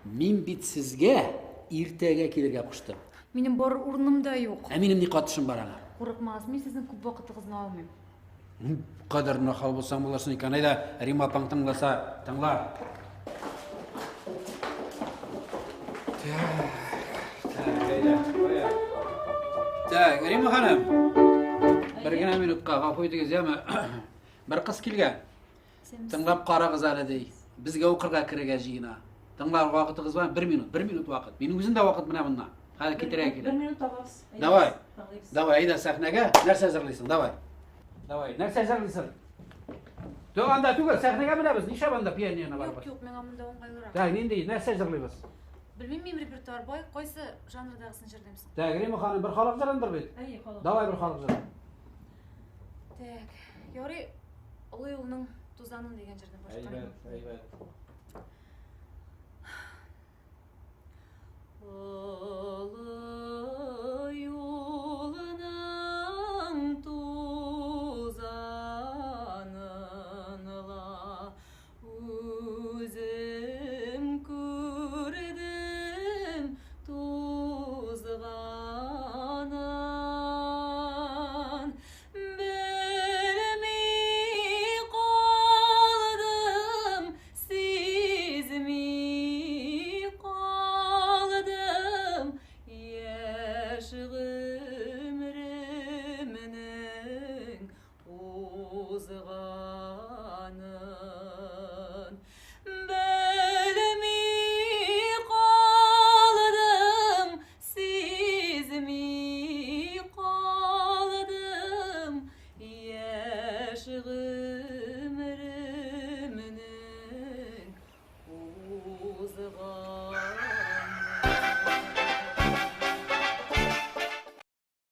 Мин бит сезгә иртәгә килергә куштым. Минем барыр урыным да юк. Ә минем ни катышым бар аңа? Курыкмагыз, мин сезнең күп вакытыгызны алмыйм. Кадәр нахал булсаң булырсың икән. Әйдә, Рима апаң тыңласа, тыңла. Так, әйдә, кая. Так, Рима ханым. Бер генә минутка гафу итегез, яме. Бер кыз килгән. Тыңлап карагыз әле ди. Безгә укырга керергә җыена. Тыңлар вакытыгыз бар, бер минут, бер минут вакыт. Минем үзем дә вакыт менә моннан. Хәзер китерә килә. Бер минут табабыз. Давай. Давай, әйдә сәхнәгә. Нәрсә әзерлисең? Давай. Давай, нәрсә әзерлисең? Түгел, анда түгел, сәхнәгә менәбез. Нишләп анда пианино бар? Юк, юк, миңа монда уңайлырак. Так, нинди, нәрсә җырлыйбыз? Белмим, мин репертуар бай, кайсы жанрдагысын җырлыйм соң? Так, Рима ханым, бер халык җырындыр бит? Әйе, халык. Давай бер халык җырын. Так, ярый, Олы юлның тузанын дигән җырны башкарам. Әйбәт, әйбәт.